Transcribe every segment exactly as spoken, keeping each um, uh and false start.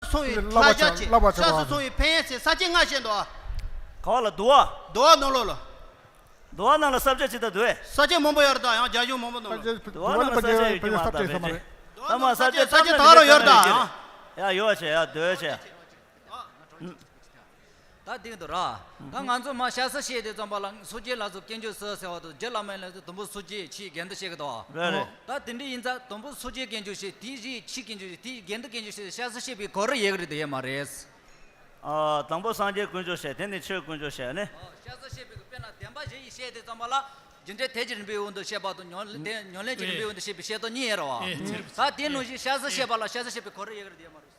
སོང་བའི་བསླབ་པ་ལྷ་བྱ་བྱས། བསླབ་པ་བྱ་ཤ་བ། སུ་སོང་བའི་ཕན་ཡོན་ཟེར་ས་བཅད་ལྔ་བཤད་འདུག་ཨ། ག་བ་ལ་འདུལ་བ། འདུལ་བ་ནང་ལོགས་ལ། འདུལ་བ་ནང་ལ་ས་བཅད་ཅི་ལྟར་འདུལ་བས། ས་བཅད་མང་པོ་ཡོད་རེད་ད། ཡང་རྒྱ་གཞུང་མང་པོ་ནང་ལ། འདུལ་བ་ནང་ལ་ས་བཅད་ཡོད་ཀྱི་མ་རེད་ད། ས་བཅད་ཚང་མ་རེད། ད་མ་ས་བཅད་ས་བཅད་ད་རུང་ཡོད་རེད་ད། ཡ་ཡོད་བྱས་ཡ་འདུལ་བྱས། ད་དེ་འདུག་ར། ད་ང་ཚོ་མ་ཤ་ཟ་བཤད་དེ་ཙམ་པ་ལ་སོ་སྐྱེ་ལ་སོགས་དཀོན་མཆོག་གསུམ་ཟེར་བ་དང་རྗེ་བླ་མ་ལ་སོགས་དུམ་བུ་སོ་སྐྱེ་ཕྱིའི་དགེ་འདུན་བཤད་ཀྱི་འདུག་རེད་རེད། ད་དེ་འདྲ་ཡིན་ཙང་དུམ་བུ་སོ་སྐྱེ་དཀོན་མཆོག་བཤད། དེའི་རྗེས་ཕྱིའི་དཀོན་མཆོག་བཤད། དེའི་དགེ་འདུན་དཀོན་མཆོག་བཤད། ཤ་ཟ་བཤད་པའི་གོ་རིམ་ཡོད་ཀྱི་རེད་དེ་ཡོད་མ་རེད། ཨ། དང་པོ་སངས་རྒྱས་དཀོན་མཆོག་བཤད། དེ་ནས་ཆོས་དཀོན་མཆོག་བཤད་ནི། ཨ། ཤ་ཟ་བཤད་པའི་དཔེར་ན་བདེན་པ་བཞི་ཡི་བཤད་དེ་ཙམ་པ་ལ་རྒྱུ་འབྲས་ཐེག་ཆེན་རིམ་པའི་དབང་དུ་བཤད་པ་དང་ཉམས་ལེན་དེ་ཉམས་ལེན་གྱི་རིམ་པའི་དབང་དུ་བཤད་པའི་བཤད་སྟངས་གཉིས་ཡོད་རེད་བ། ཨེ་ཚེ་རིང་། ད་དེ་ནང་བཞིན་ཤ་ཟ་བཤད་པ་ལ་ཤ་ཟ་བཤད་པའི་གོ་རིམ་ཡོད་ཀྱི་རེད་དེ་ཡོད་མ་རེད།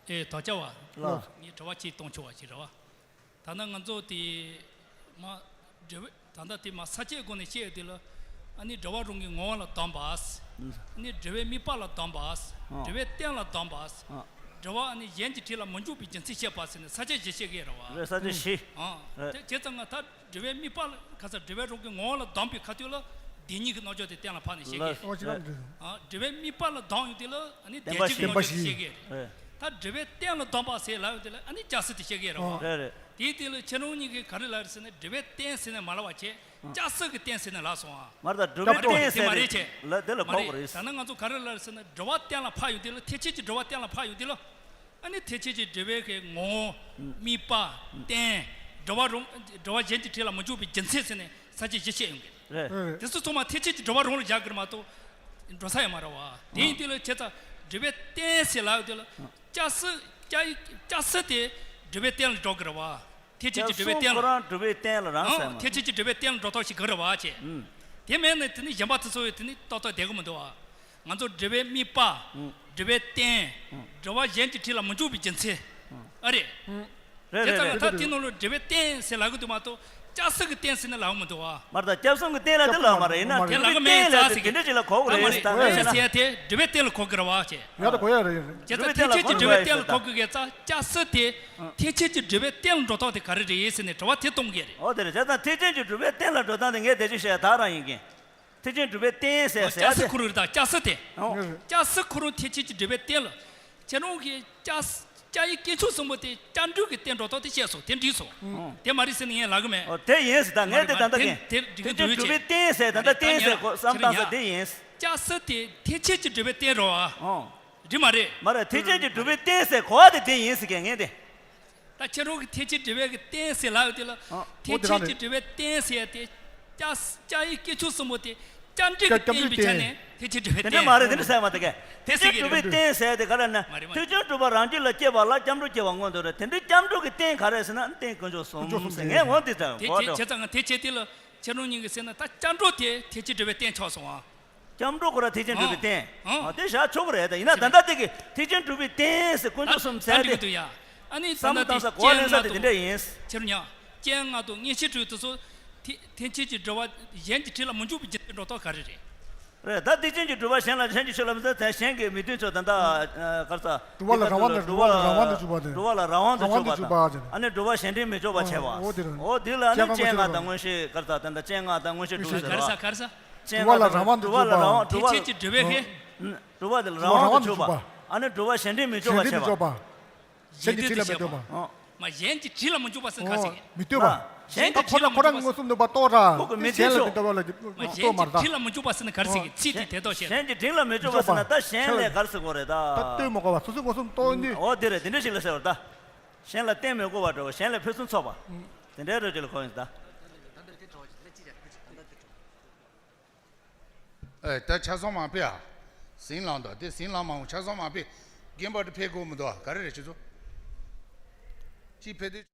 ཨེ་དོ་ཅག་བ། ལགས། ངས་དྲི་བ་གཅིག་གཏོང་ཆོག་པ་ཞིག་རེད་བ། ད་ནང་ང་ཚོ་དེ་མ་འབྲེལ་བའི་ད་ལྟ་དེ་མ་ས་བཅད་སྒོ་ནས་བཤད་ཡོད་དེ་ལ། ཨ་ནི་འགྲོ་བ་རང་གི་ངོ་བོ་ལ་སྡོམ་པ། ཨ་ནི་འབྲེལ་བའི་དམིགས་པ་ལ་སྡོམ་པ། ཨ། འབྲེལ་བའི་རྟེན་ལ་སྡོམ་པ། ཨ། འགྲོ་བ་ཨ་ནི་གཞན་གྱི་དྲིན་ལ་མི་འཇུག་པའི་རྒྱུ་མཚན་བཤད་པ་ཟེར་ནས་ས་བཅད་བཞི་བཤད་ཀྱི་ཡོད་རེད་བ། རེད། ས་བཅད་བཞི། ཨ། རེད། དེ་བྱས་ཙང་ང་ད་འབྲེལ་བའི་དམིགས་པ་ལ་ག་ས་འབྲེལ་བའི་རང་གི་ངོ་བོ་ལ་སྡོམ་པའི་ཁ་ཐུག་ལ་བདེན་གཉིས་ཀྱི་རྣམ་འཇོག་དེ་གཏན་ལ་ཕབ་ནས་བཤད་ཀྱི་ཡོད་རེད། ཨ། འབྲེལ་བའི་དམིགས་པ་ལ་སྡོམ་ཡོད་དེ་ལ་ཨ་ནི་བདེན་གཉིས་ཀྱི་རྣམ་འཇོག་དེ་བཤད་ཀྱི་ཡོད་རེད། རེད། ད་འབྲེལ་བའི་རྟེན་ལ་སྡོམ་པ་ཟེར་ལབ་ཡོད་དེ་ལ་ཨ་ནི་སྐྱ་སེར་དེ་བཤད་ཀྱི་ཡོད་རེད་བ། རེད་རེད། དེའི་དེ་ལ་ཁྱེད་རང་གཉིས་ཀྱིས་ག་རེ་ལབ་རེད་ཟེར་ན་འབྲེལ་བའི་རྟེན་ཟེར་ནས་མ་ལབ་པ་བྱས། སྐྱ་སེར་གྱི་རྟེན་ཟེར་ནས་ལབ་སོང་ཨ། མ་རེད་ད། འབྲེལ་བའི་རྟེན་ཟེར་དེ་མ་རེད་བྱས། ལ་དེ་ལ་མ་གོ་རེད། བ་རེད། ད་ནི་ང་ཚོ་ག་རེ་ལབ་རེད་ཟེར་ན་འགྲོ་བ་གཏན་ལ་ཕབ་ཡོང་དུས་ལ་ཐེག་ཆེན་གྱི་འགྲོ་བ་གཏན་ལ་ཕབ་ཡོང་དུས་ལ། ཨ་ནི་ཐེག་ཆེན་གྱི་འབྲེལ་བའི་གི་ངོ་བོ། དམིགས་པ། རྟེན། འགྲོ་བ་རང་འགྲོ་བ་གཞན་གྱི་དྲིན་ལ་མི་འཇུག་པའི་རྒྱུ་མཚན་ཟེར་ནས་ས་བཅད་བཞི་བཤད་ཡོང་གི། རེད། དེ་ཚོ་ཚང་མ་ཐེག་ཆེན་གྱི་འགྲོ་བ་རང་ལ་བཞག་གི་རེད་མ་གཏོགས། འགྲོ་ས་ཡོད་མ་རེད་བ། དེ་ཡིན་དུས་ལ་བྱས་ཙང་འབྲེལ་བའི་རྟེན་ཟེར་ལབ་ཡོད་དུས་ལ། སྐྱ་སེར་སྐྱ་ཡི་སྐྱ་སེར་དེ་འབྲེལ་བའི་རྟེན་ལ་འགྲོ་གི་རེད་བ། ཐེག་ཆེན་གྱི་འབྲེལ་བའི་རྟེན་ལ། ཁོ་རང་འབྲེལ་བའི་རྟེན་ལ་རང་ཟེར་ཨང་། མ། ཐེག་ཆེན་གྱི་འབྲེལ་བའི་རྟེན་ལ་འགྲོ་ཐབས་ཤིག་གི་རེད་བ་བྱས། ཨང་། དེ་མེད་ནས་དེ་ནི་གཞན་པ་དེ་ཚོ་ཡོད་དེ་ནི་ཏག་ཏག་བསྡད་གི་མི་འདུག་བ། ང་ཚོ་འབྲེལ་བའི་དམིགས་པ། ཨང་། འབྲེལ་བའི་རྟེན། ཨང་། འགྲོ་བ་གཞན་གྱི་དྲིན་ལ་མི་འཇུག་པའི་རྒྱུ་མཚན། ཨང་། ཨ་རེད། ཨང་། རེད་རེད་རེད། དེ་ཙམ་ལ་ད་དེ་ནང་ལ་འབྲེལ་བའི་རྟེན་ཟེར་ལབ་གི་འདུག་མ་གཏོགས་སྐྱ་སེར་གྱི་རྟེན་ཟེར་ནས་ལབ་གི་མི་འདུག་བ། མ་རེད་ད། སྐྱབས་གསུམ་གྱི་རྟེན་ལ་དེ་ལབ་མ་རེད། ཡིན་ན་དེ་འབྲེལ་བའི་རྟེན་ལབ་དེ་དེ་འདྲ་ཅིག་ལ་གོ་དགོས་རེད་ད། ད་མ་རེད། ཡིན་ན་ཟེར་ཡ་དེ་འབྲེལ་བའི་རྟེན་ལ་གོ་གི་རེད་བ་བྱས། ཡ་ད་གོ་ཡ་རེད། བྱས་ཙང་ཐེག་ཆེན་གྱི་འབྲེལ་བའི་རྟེན་ལ་གོ་གི་གས་ཙང་སྐྱ་སེར་དེ། ཨང་། ཐེག་ཆེན་གྱི་འབྲེལ་བའི་རྟེན་ལ་འགྲོ་ཐབས་དེ་ག་རེ་རེད་ཟེར་ནས་དྲི་བ་དེ་གཏོང་གི་རེད། འོ་དེ་རེད། བྱས་ཙང་ཐེག་ཆེན་གྱི་འབྲེལ་བའི་རྟེན་ལ་འགྲོ་སྟངས་དེ་ངས་དེ་ཅིག་བཤད་ད་རང་ཡིན་གྱི། ཐེག་ཆེན་འབྲེལ་བའི་རྟེན་ཟེར་ཟེར་སྐྱ་སེར་ཁོ་རང་རེད་ད། སྐྱ་སེར་དེ། ཨང་། སྐྱ་སེར་ཁོ་རང་ཐེག་ཆེན་གྱི་འབྲེལ་བའི་རྟེན་ལ། ཁྱེད་རང་གིས་སྐྱ་སྐྱ་ཡི་དཀོན་མཆོག་གསུམ་པོ་དེ་སྐྱབས་འགྲོ་གི་རྟེན་འགྲོ་སྟངས་དེ་བཤད་སོང་། དེ་འགྲིག་སོང་། ཨང་། དེ་མ་རེད་ཟེར་ནས་ངས་ལབ་གི་མེད། འོ་དེ་ཡིན་ཟེར་ད། ངས་དེ་ད་ལྟ་མ་རེད་མ་རེད། གན་དེ་འགྲིག་གི་འདུག་ཐེག་ཆེན་འབྲེལ་བའི་རྟེན་ཟེར་ད་ལྟ་རྟེན་ཟེར་གོ་བསམ་སྟངས་ཟེར་དེ་ཡིན། སྐྱ་སེར་དེ་ཐེག་ཆེན་གྱི་འབྲེལ་བའི་རྟེན་རེད་བ། ཨང་། རེད་མ་རེད། མ་རེད། ཐེག་ཆེན་གྱི་འབྲེལ་བའི་རྟེན་ཟེར་གོ་བ་དེ་དེ་ཡིན་ཟེར་གན་ངས་དེ། ད་ཁྱེད་རང་གི་ཐེག་ཆེན་འབྲེལ་བའི་གི་རྟེན་ཟེར་ལབ་ཡོད་དེ་ལ། ཨ། ཐེག་ཆེན་གྱི་འབྲེལ་བའི་རྟེན་ཟེར་ཡ་དེ། སྐྱ་སྐྱ་ཡི་དཀོན་མཆོག་གསུམ་པོ་དེ་སྐྱབས་འགྲོ་གི་རྟེན་ཡིན་པའི་ཆ་ནས་ཐེག་ཆེན་འབྲེལ་བའི་རྟེན། དེ་འདྲ་མ་རེད། དེ་འདྲ་ཟེར་མ་ཐག་གི། ཐེག་ཆེན་འབྲེལ་བའི་རྟེན་ཟེར་ཡ་དེ་ག་རེ་ན། མ་རེད་མ་རེད། ཐེག་ཆེན་གྲུབ་པ་རང་རྒྱུད་ལ་སྐྱེས་པ་ལ་སྐྱབས་འགྲོ་སྐྱེ་བ་མངོན་དུ་རེད། དེ་འདྲའི་སྐྱབས་འགྲོ་གི་རྟེན་ག་རེ་ཟེར་ན་རྟེན་དཀོན་མཆོག་གསུམ་ཟེར། ངས་འོ་འདི་ལྟར་དེ་གོ་བྱས་བྱས་ཙང་ང་ཐེག་ཆེན་དེ་ལ་ཁྱེད་རང་གཉིས་ཀྱིས་ཟེར་ན་ད་སྐྱབས་འགྲོ་དེ་ཐེག་ཆེན་འབྲེལ་བའི་རྟེན་ཆགས་སོང་ཨ། སྐྱབས་འགྲོ་ཁོ་རང་ཐེག་ཆེན་འགྲུབ་པའི་རྟེན། ཨང་། ཨ། དེ་བཞག་ཆོག་གི་རེད། ད་ཡིན་ན་ད་ལྟ་དེ་གི་ཐེག་ཆེན་འགྲུབ་པའི་རྟེན་ཟེར་དཀོན་མཆོག་གསུམ་ཟེར་དེ། ད་འགྲིག་གི་འདུག་ཡ། ཨ་ནི་ད་ལྟ་དེ་བསམ་བློ་བཏང་ས་གོ་བ་ལེན་ས་དེ་དེ་འདྲ་ཡིན། ཁྱེད་རང་ཉག་སྤྱན་སྔ་དང་མངོན་ཤེས་སྤྲུལ་དེ་ཚོ་ཐེག་ཐེག་ཆེན་གྱི་འགྲོ་བ་གཞན་གྱི་དྲིན་ལ་མི་འཇུག་པའི་རྒྱུ་མཚན་འགྲོ་སྟངས་ག་རེ་རེད། རེད། ད་ཐེག་ཆེན་གྱི་སྒྲུབ་པ་གཞན་ལ་གཞན་གྱི་ཆོས་ལ་མི་འཛིན་ཟེར། གཞན་གྱི་མི་མཐུན་ཕྱོགས་ད་ལྟ་ག་རེ་ཟེར། སྒྲུབ་པ་ལ་རང་དབང་དུ་སྒྲུབ་པ་ལ་རང་དབང་དུ་འཇུག་པ་དེ། སྒྲུབ་པ་ལ་རང་དབང་དུ་འཇུག་པ་དང་། ཨ་ནི་སྒྲུབ་པ་གཞན་དྲིང་མི་འཇོག་པར་བྱ་བ། འོ་དེ་རེད། འོ་དེ་ལ་ཨ་ནི་སྤྱན་སྔ་དང་མངོན་ཤེས་ག་རེ་ཟེར། ད་ལྟ་སྤྱན་སྔ་དང་མངོན་ཤེས་སྤྲུལ་ཟེར་བ། ག་རེ་ཟེར་ག་རེ་ཟེར། སྤྱན་སྔ་དང་སྒྲུབ་པ་ལ་རང་དབང་དུ་འཇུག་པ་དང་། ཐེག་ཆེན་གྱི་འགྲུབ་པའི་གི། སྒྲུབ་པ་དེ་ལ་རང་དབང་དུ་འཇུག་པ། ཨ་ནི་སྒྲུབ་པ་གཞན་དྲིང་མི་འཇོག་པར་བྱ་བ། གཞན་དྲིང་མི་འཇོག་པ། མ་གཞན་གྱི་དྲིན་ལ་མི་འཇུག་པ་ཟེར་ག་ཟེར་གི། མི་ལྟོས་པ། གཞན་གྱི་ཁོ་རང་ཁོ་རང་མངོན་སུམ་ནུས་པ་རྟོགས་ར། ཁོ་གི་མི་ལྟོས་ཆོག། མ་གཞན་གྱི་དྲིན་ལ་མི་འཇུག་པ་ཟེར་ན་ག་རེ་ཟེར་གི། ཚིག་དེ་དེ་ལྟོས་བཤད། གཞན་གྱི་དྲིན་ལ་མི་འཇུག་པ་ཟེར་ན་ད་གཞན་ལས་ག་རེ་ཟེར་དགོས་རེད་ད། ད་ལྟོས་མ་དགོས་པ། སོ་སོ་མངོན་སུམ་རྟོགས་ནི། འོ་དེ་རེད། དེ་འདྲ་ཞིག་ལ་ཟེར་བ་ད། གཞན་ལ་བརྟེན་མི་དགོས་པ་འདྲ་བོ། གཞན་ལས་ཕུན་སུམ་ཚོགས་པ། དེ་འདྲའི་རོ་ཅིག་ལ་གོ་ཡིན་ད། ཨེ། ད་ཆ་ཚང་མ་ཕེབས་ཨ། ཟིང་ལངས་དང་དེ་ཟིང་ལངས་མ་འོང་། ཆ་ཚང་མ་ཕེབས། རྒན་པ་དེ་ཕེབས་དགོས་མི་འདུག་ཨ། ག་རེ་རེད་ཁྱེད་ཚོ། ཅི་ཕེབས་དུས།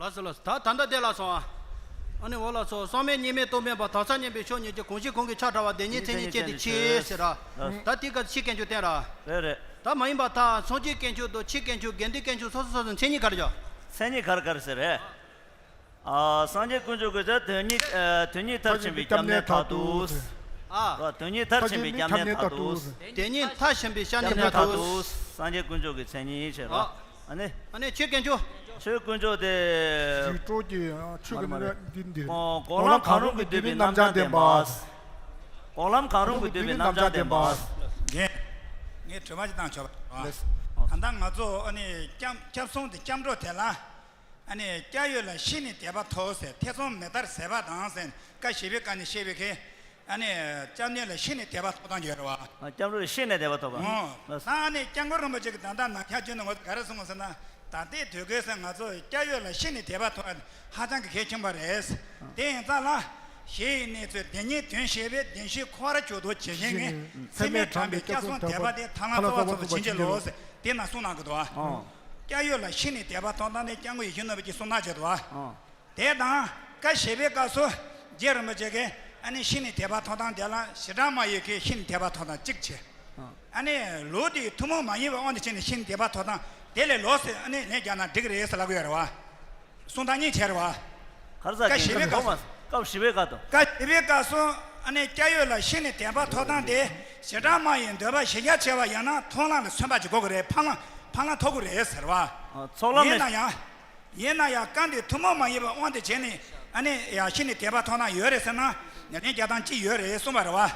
ལགས་སོ་ལགས་སོ། ད་ད་ལྟ་བསྡད་ལ་སོང་ཨ། ཨ་ནི་འོ་ལགས་སོ། གསང་མེད་གཉིས་མེད་རྟོག་མེད་པ། དག་ས་མཉམ་པའི་ཕྱོགས་ཉིད་ཀྱི། གང་ཞིག་གང་གིས་ཆགས་བྲལ་བ། བདེན་གཉིས་མཚན་ཉིད་ཅན་དེ་ཕྱིར་ཟེར་ར། ད་དེ་ག་ཕྱིའི་དཀོན་མཆོག་བསྟན་ར། རེད་རེད། ད་མ་ཡིན་པ་ད་སངས་རྒྱས་དཀོན་མཆོག་དང་ཕྱིའི་དཀོན་མཆོག་དགེ་འདུན་དཀོན་མཆོག་སོ་སོ་སོ་སོའི་མཚན་ཉིད་ག་རེ་བྱ། མཚན་ཉིད་ག་རེ་ག་རེ་ཟེར་རེད། ཨ། སངས་རྒྱས་དཀོན་མཆོག་གི་ཚེ་དོན་གཉིས། ཨ། དོན་གཉིས་མཐར་ཕྱིན་པའི་སྐྱབས་གནས་མཐར་ཐུག། ཨ། དོན་གཉིས་མཐར་ཕྱིན་པའི་སྐྱབས་གནས་མཐར་ཐུག། དོན་གཉིས་མཐར་ཕྱིན་པའི་སྐྱབས་གནས་མཐར་ཐུག། སངས་རྒྱས་དཀོན་མཆོག་གི་མཚན་ཉིད་ཟེར་བ། ཨ། ཨ་ནི། ཨ་ནི་ཆོས་དཀོན་མཆོག་ཆོས་དཀོན་མཆོག་དེ། རིགས་གྲོགས་ཀྱི་ཆོས་ཀྱི་མ་རེད། འདི་འདི། གོ་ལམ་གང་རུང་གིས་བསྡུས་པའི་རྣམ་བྱང་ལྡན་པ། གོ་ལམ་གང་རུང་གིས་བསྡུས་པའི་རྣམ་བྱང་ལྡན་པ། རྒན། ངས་དྲི་བ་ཅིག་བཏང་ཆོག་པ། ལགས། ད་ལྟ་ང་ཚོ་ཨ་ནི་སྐྱབས་སྐྱབས་གསུམ་དེ་སྐྱབས་འགྲོ་དེ་ལ། ཨ་ནི་སྐྱབས་ཡུལ་ལ་ཤི་ནས་དད་པ་ཐོབ་ཟེར། ཐེ་ཚོམ་མེ་ལྟར་ཟད་པ་དང་ཟེར། བཀའ་བཞི་པའི་བཀའ་ནས་བཤད་པའི་གི། ཨ་ནི་སྐྱབས་གནས་ལ་ཤི་ནས་དད་པ་ཐོབ་སྟངས་ཡོད་རེད་བ། ཨ། སྐྱབས་འགྲོ་ལ་ཤི་ནས་དད་པ་ཐོབ་པ། ཨོ། ལགས། ད་ཨ་ནི་སྐྱབས་མགོན་རིན་པོ་ཆེ་གིས་ད་ལྟ་ནམ་ཞག་བརྗོད་ནས་ངོ་ག་རེ་གསུངས་ཟེར་ན། ད་ལྟའི་དུས་འགོས་སུ་ང་ཚོ་སྐྱབས་ཡུལ་ལ་ཤི་ནས་དད་པ་ཐོབ་པ་ཧ་ཅང་གི་གལ་ཆེན་པོ་རེད། དེ་ཡིན་ཙང་ལ། གཞི་ཡི་གནས་ཚུལ་བདེན་གཉིས་དོན་བཤད་པའི་བདེན་བཞི་ཁོ་ར་ཆོད་དོ་ཇི་བཞིན་ངེས། ཚད་མས་དྲངས་པའི་སྐྱབས་གསུམ་དད་པ་དེ་ཐར་ལམ་རྩ་བ་ཚོགས་པ་བྱིན་གྱིས་རློབས་ཟེར། དེ་ན་གསུངས་གནང་གི་འདུག་བ། ཨོ། སྐྱབས་ཡུལ་ལ་ཤི་ནས་དད་པ་ཐོབ་སྟངས་དེ་སྐྱབས་མགོན་ཡིད་བཞིན་ནོར་བུ་གིས་གསུངས་གནང་བྱས་འདུག་བ། ཨོ། དེ་དང་བཀའ་བཞི་པའི་སྐབས་སུ་རྗེ་རིན་པོ་ཆེ་གིས་ཨ་ནི་ཤི་ནས་དད་པ་ཐོབ་སྟངས་དེ་ལ་ཞེ་དྲག་མ་ཡོད་མཁན་ཤི་ནས་དད་པ་ཐོབ་སྟངས་གཅིག་བྱས། ཨ་ནི་ལུགས་དེའི་ཐུན་མོང་མ་ཡིན་པའི་དབང་དུ་བྱས་ནས་ཤི་ནས་དད་པ་ཐོབ་སྟངས་དེ་ལས་ལོགས་སུ་ཨ་ནི་ལན་རྒྱག་ན་འགྲིག་གི་རེད་ཟེར་ལབ་ཀྱི་ཡོད་རེད་བ། གསུང་སྟངས་གཉིས་བྱས་རེད་བ། ག་རེ་ཟེར། བཀའ་བཞི་པའི་སྐབས་སུ། སྐབས་བཞི་པའི་སྐབས་དང་། བཀའ་བཞི་པའི་སྐབས་སུ་ཨ་ནི་སྐྱབས་ཡུལ་ལ་ཤི་ནས་དད་པ་ཐོབ་སྟངས་དེ་ཞེ་དྲག་མ་ཡིན་འདོད་པ་གཞི་རྒྱ་ཆེ་བ་ཡིན་ན་མཐོང་ལམ་ལ་སོན་པ་ཅིག་དགོས་ཀྱི་རེད། འཕང་ལམ་འཕང་ལམ་ཐོབ་ཀྱི་རེད་ཟེར་བ། ཨ། ཚོགས་ལམ་ཡིན་ནས། ན་ཡང་། ཡིན་ན་ཡང་བཀའ་འདི་ཐུན་མོང་མ་ཡིན་པའི་དབང་དུ་བྱས་ནས་ཨ་ནི་ཡང་ཤི་ནས་དད་པ་ཐོབ་སྟངས་ཡོད་རེད་ཟེར་ན་ལན་རྒྱག་སྟངས་གཅིག་ཡོད་རེད་གསུངས་པ་རེད་བ།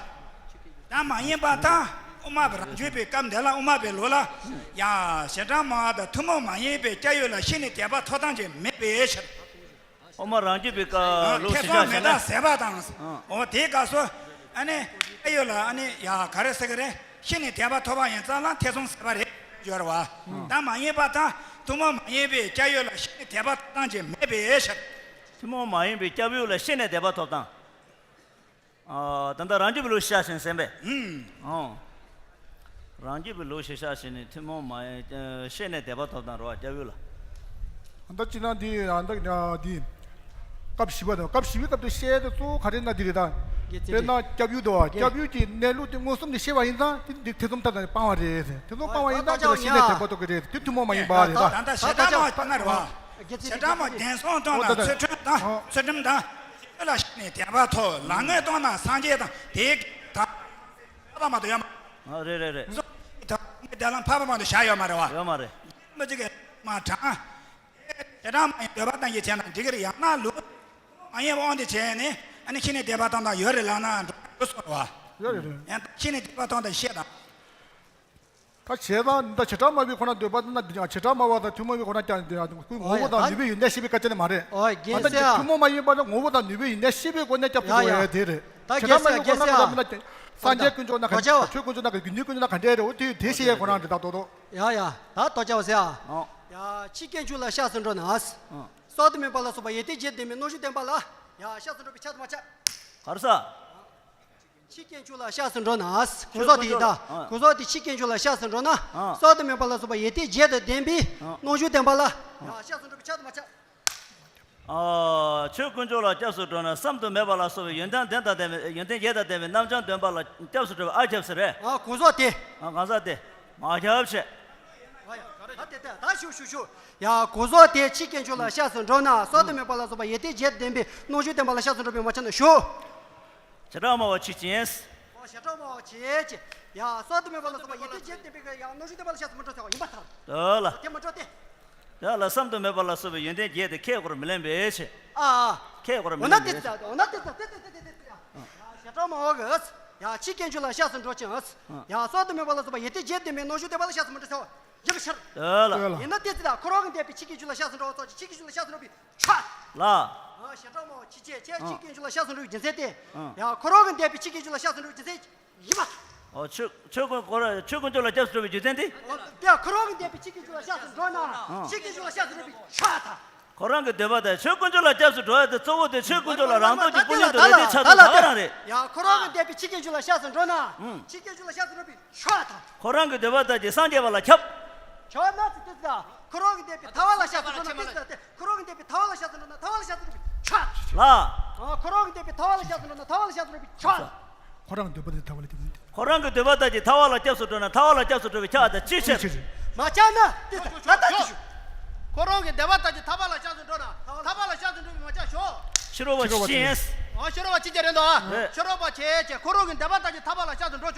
ད་མ་ཡིན་པ་དང་དབུ་མ་པའི་རང་རྒྱུད་པའི་སྐབས་འདི་ལ་དབུ་མ་པའི་ལུགས་ལ་ཡང་ཞེ་དྲག་མ་དང་ཐུན་མོང་མ་ཡིན་པའི་སྐྱབས་ཡུལ་ལ་ཤི་ནས་དད་པ་ཐོབ་སྟངས་ཅིག་མེད་པའི་ཕྱིར། དབུ་མ་རང་རྒྱུད་པའི་བཀའ་ལུགས་ཐེ་ཚོམ་མེ་ལྟར་ཟད་པ་དང་། ཨོ། དེའི་སྐབས་སུ་ཨ་ནི་སྐྱབས་ཡུལ་ལ་ཨ་ནི་ཡ་ག་རེ་ཟེར་གི་རེད། ཤི་ནས་དད་པ་ཐོབ་པ་ཡིན་ཙང་ལ་ཐེ་ཚོམ་ཟད་པ་རེད་ཡོད་རེད་བ། ད་མ་ཡིན་པ་དང་ཐུན་མོང་མ་ཡིན་པའི་སྐྱབས་ཡུལ་ལ་ཤི་ནས་དད་པ་ཐོབ་སྟངས་ཅིག་མེད་པའི་ཕྱིར། ཐུན་མོང་མ་ཡིན་པའི་སྐྱབས་ཡུལ་ལ་ཤི་ནས་དད་པ་ཐོབ་སྟངས། ཨ། ད་ལྟ་རང་རྒྱུད་པའི་ལུགས་ཤ་ཞེན་ཟེར་བས། ཨང་། ཨོ། རང་རྒྱུད་པའི་ལུགས་ཤེས་བྱ་ཞེས་ནི་ཐུན་མོང་མ་ཡིན། ཤེས་ནས་དད་པ་ཐོབ་དང་རོ་སྐྱབས་ཡུལ་ལ། ད་ཅི་ན་འདི་ཨ་ད་འདི་སྐབས་བཞི་པ་དང་སྐབས་བཞི་པའི་སྐབས་དུ་བཤད་དེ་གཙོ་བོ་ག་རེ་ན་འདི་རེད་ད། དཔེར་ན་སྐྱབས་ཡུལ་དུ་བ་སྐྱབས་ཡུལ་གྱི་གནས་ལུགས་དེ་མངོན་སུམ་ནས་ཤེས་པ་ཡིན་ཙང་དེ་འདི་ཐེ་ཚོམ་ཐབས་དང་སྤང་བ་རེད། ཐེ་ཚོམ་སྤང་བ་ཡིན་ཙང་དེ་ལ་ཤེས་ནས་དད་པ་ཐོབ་ཀྱི་རེད། དེ་ཐུན་མོང་མ་ཡིན་པ་རེད་ད། ད་ད་ཞེ་དྲག་མ་ན་རེད་བ། ཞེ་དྲག་མ་བདེན་སོང་སྟོང་དང་ཚུལ་ཁྲིམས་དང་ཚུལ་ཁྲིམས་དང་ཡུལ་ལ་ཤེས་ནས་དད་པ་ཐོབ་ལ་ངན་སྟོང་དང་སངས་རྒྱས་དང་དེའི་ད། ཕ་བ་མ་དོ་ཡོད་མ། ཨ། རེད་རེད་རེད། ད་དེ་ལ་ཕ་བ་མ་དོ་བཞག་ཡོད་མ་རེད་བ། ཡོད་མ་རེད། མ་ཅིག་གི་མ་དྲང་། དེ་དྲང་མ་ཡིན་འདོད་པ་དང་ཡིད་ཆེས་ན་འགྲིག་གི་རེད། ཡང་ན་ལུགས་མ་ཡིན་དབང་དུ་བྱས་ནས་ཨ་ནི་ཤི་ནས་དད་པ་བཏང་དང་ཡོད་རེད་ལབ་ན་འགྲོ་ཡོད་སོང་བ། ཡོད་རེད་རེད། ཡང་ཤི་ནས་དད་པ་བཏང་དང་བཤད་དང་། ད་བྱས་ཙང་འདི་བྱེ་བྲག་སྨྲ་བའི་ཁོ་ན་འདོད་པ་ན་འདི་ཡང་བྱེ་བྲག་སྨྲ་བ་དང་ཐུན་མོང་བའི་ཁོ་ན་ཀྱང་འདི་ཡང་ངོ་བོ་དང་ནུས་པའི་ཡོན་ཏན་ཤེས་པའི་སྐད་ཆ་ནི་མ་རེད། ཨོ་རྒན་ད་ལྟ་སེ་ཨ། ཐུན་མོང་མ་ཡིན་པ་ནི་ངོ་བོ་དང་ནུས་པའི་ཡོན་ཏན་ཤེས་པའི་སྒོ་ནས་སྐྱབས་སུ་ཡ་འགྲོ་ཡ། ཡ་དེ་རེད། ད་བྱེ་བྲག་སྨྲ་བའི་ཁོ་ན་ཁོ་ན་མི་ན་སངས་རྒྱས་དཀོན་མཆོག་ན་ག་ཆོས་དཀོན་མཆོག་ན་ག་རྒྱུ་ནུས་དཀོན་མཆོག་ན་ག་འདྲ་རེད། འོ་དེ་དེ་ཤེས་ཡ་ཁོ་རང་རེད། ད་དོ་དོ། ཡ་ཡ་ད་དོ་ཅའོ་སེ་ཨ། ཨོ། ཡ་ཆོས་དཀོན་མཆོག་ལ་སྐྱབས་སུ་འགྲོ་ན། ཨོ། གསར་དུ་སྨོན་པ་ལ་སོགས་པ་ཡོན་ཏན་བརྒྱད་ལྡན་པའི་རྣམ་གཞག་ལྡན་པ་ལ་ཡ་སྐྱབས་སུ་འགྲོ་བའི་ཆ་དུ་མ་ཆགས། ག་རེ་ཟ། ཆོས་དཀོན་མཆོག་ལ་སྐྱབས་སུ་འགྲོ་ན། གོང་ས་དེ་ཡིན་ད། ཨ། གོང་ས་དེ་ཆོས་དཀོན་མཆོག་ལ་སྐྱབས་སུ་འགྲོ་ན། ཨ། གསར་དུ་སྨོན་པ་ལ་སོགས་པ་ཡོན་ཏན་བརྒྱད་དང་ལྡན་པའི། ཨ། རྣམ་གཞག་ལྡན་པ་ལ། ཨ། ཡ་སྐྱབས་སུ་འགྲོ་བའི་ཆ་དུ་མ་ཆགས། ཨ། ཆོས་དཀོན་མཆོག་ལ་སྐྱབས་སུ་འགྲོ་ན་བསམ་དུ་མེད་པ་ལ་སོགས་པའི་ཡོན་ཏན་ལྡན་དང་ལྡན་པའི་ཡོན་ཏན་བརྒྱད་དང་ལྡན་པའི་རྣམ་བྱང་ལྡན་པ་ལ་སྐྱབས་སུ་འགྲོ་བའི་ཨ་ཁྱབ་ཟེར་རེད། ཨ། གོང་ས་དེ། ཨ། གོང་ས་དེ། མ་ཁྱབ་བྱས། ད་དེ་ད་ད་ཞུ་ཞུ་ཞུ། ཡ་གོང་ས་དེ་ཆོས་དཀོན་མཆོག་ལ་སྐྱབས་སུ་འགྲོ་ན་གསར་དུ་སྨོན་པ་ལ་སོགས་པ་ཡོན་ཏན་བརྒྱད་ལྡན་པའི་རྣམ་གཞག་ལྡན་པ་ལ་སྐྱབས་སུ་འགྲོ་བའི་མ་ཆགས་ན་ཞུ། བྱེ་བྲག་སྨྲ་བ་ཆོས་ཅན། ཨོ་བྱེ་བྲག་སྨྲ་བ་ཆོས་ཅན། ཡ་གསར་དུ་སྨོན་པ་ལ་སོགས་པ་ཡོན་ཏན་བརྒྱད་ལྡན་པའི་ཡང་རྣམ་གཞག་ལྡན་པ་ལ་སྐྱབས་སུ་མི་འགྲོ་ཟེར་བ་ཡིན་པར་ཐལ། དེ་ལ། དེ་མི་འགྲོ་སྟེ། དེ་ལ་བསམ་དུ་མེད་པ་ལ་སོགས་པའི་ཡོན་ཏན་བརྒྱད་དེ་ཁས་ཁོར་མི་ལེན་པའི་ཕྱིར། ཨ་ཨ། ཁས་ཁོར་མི་ལེན་པའི་ཕྱིར། འོ་ན་དེ་ཙི་ད་འོ་ན་དེ་ཙི་དེ་དེ་དེ་དེ་དེ། ཡ་བྱེ་བྲག་སྨྲ་བ་གིས། ཡ་ཆོས་དཀོན་མཆོག་ལ་སྐྱབས་སུ་འགྲོ་ཅིང་། ཡ་གསར་དུ་སྨོན་པ་ལ་སོགས་པ་ཡོན་ཏན་བརྒྱད་ལྡན་པའི་རྣམ་གཞག་ལྡན་པ་ལ་སྐྱབས་སུ་མི་འགྲོ་ཟེར་བ་ཡིན་པའི་ཕྱིར། དེ་ལ། ཡིན་ན་དེ་ཙི་ད་ཁོ་རང་གི་འདས་པའི་ཆོས་དཀོན་མཆོག་ལ་སྐྱབས་སུ་འགྲོ་བ་ཙམ་གྱིས་ཆོས་དཀོན་མཆོག་ལ་སྐྱབས་སུ་འགྲོ་བའི་ཆ། ལ། ཨ་བྱེ་བྲག་སྨྲ་བ་ཆོས་ཅན། ཁྱེད་ཨ། ཆོས་དཀོན་མཆོག་ལ་སྐྱབས་སུ་འགྲོ་བའི་རྒྱུ་མཚན་ཏེ། ཨ། ཡང་ཁོ་རང་གི་འདས་པའི་ཆོས་དཀོན་མཆོག་ལ་སྐྱབས་སུ་འགྲོ་བའི་རྒྱུ་མཚན་ཡིན་པ། ཨོ་ཆོས་ཆོས་དཀོན་ཁོ་རང་ཆོས་དཀོན་མཆོག་ལ་སྐྱབས་སུ་འགྲོ་བའི་རྒྱུ་མཚན་ཏེ། ཨོ་དེ་ཁོ་རང་གི་འདས་པའི་ཆོས་དཀོན་མཆོག་ལ་སྐྱབས་སུ་འགྲོ་ན། ཨ། ཆོས་དཀོན་མཆོག་ལ་སྐྱབས་སུ་འགྲོ་བའི་ཆ་དང་། ཁོ་རང་གི་འདོད་པ་དང་ཆོས་དཀོན་མཆོག་ལ་སྐྱབས་སུ་འགྲོ་ཡ་དེ་གཙོ་བོ་དེ་ཆོས་དཀོན་མཆོག་ལ་རང་སྟོབས་ཀྱི་དཔུང་སྙོམས་དུ་རེ་ལྡེ་ཆ་དང་ད་ག་རང་རེད། ཡང་ཁོ་རང་གི་འདས་པའི་ཆོས་དཀོན་མཆོག་ལ་སྐྱབས་སུ་འགྲོ་ན། ཨང་། ཆོས་དཀོན་མཆོག་ལ་སྐྱབས་སུ་འགྲོ་བའི་ཆ་དང་། ཁོ་རང་གི་འདོད་པ་དང་གི་སངས་རྒྱས་པ་ལ་ཁྱབ། ཁྱབ་ན་ཙི་ཙི་ད། ཁོ་རང་གི་འདོད་པའི་ཐར་པ་ལ་སྐྱབས་སུ་འགྲོ་ན་ཙི་ཙི་ད། ཁོ་རང་གི་འདོད་པའི་ཐར་པ་ལ་སྐྱབས་སུ་འགྲོ་ན་ཐར་པ་ལ་སྐྱབས་སུ་འགྲོ་བའི་ཆ། ལ། ཨ་ཁོ་རང་གི་འདོད་པའི་ཐར་པ་ལ་སྐྱབས་སུ་འགྲོ་ན་ཐར་པ་ལ་སྐྱབས་སུ་འགྲོ་བའི་ཆ། ཁོ་རང་གི་འདོད་པ་དེ་ཐར་པ་ལ་སྐྱབས་སུ་འགྲོ། ཁོ་རང་གི་འདོད་པ་དང་གི་ཐར་པ་ལ་སྐྱབས་སུ་འགྲོ་ན་ཐར་པ་ལ་སྐྱབས་སུ་འགྲོ་བའི་ཆ་དང་ཅི་ཕྱིར། ཅི་ཕྱིར། མ་ཁྱབ་ན་ཙི་ཙི་ད་ད་ཅི་ཞུ། ཁོ་རང་གི་འདོད་པ་ལྟར་གྱི་ཐར་པ་ལ་ཤར་ཕྱིན་འགྲོ་ན་ཐར་པ་ལ་ཤར་ཕྱིན་འགྲོ་བའི་མ་ཆགས་ཤོག་ཕྱི་རོལ་པ་ཕྱི་རོལ་པ་ཕྱིན་ཕྱིན། ཨ་ཕྱི་རོལ་པ་ཕྱིན་གྱི་རེད་འདུག་ཨ། ཕྱི་རོལ་པ་ཕྱིན་ཕྱིན་ཁོ་རང་གི་འདོད་པ་ལྟར་གྱི་ཐར་པ་ལ་ཤར་ཕྱིན་འགྲོ་ཆོག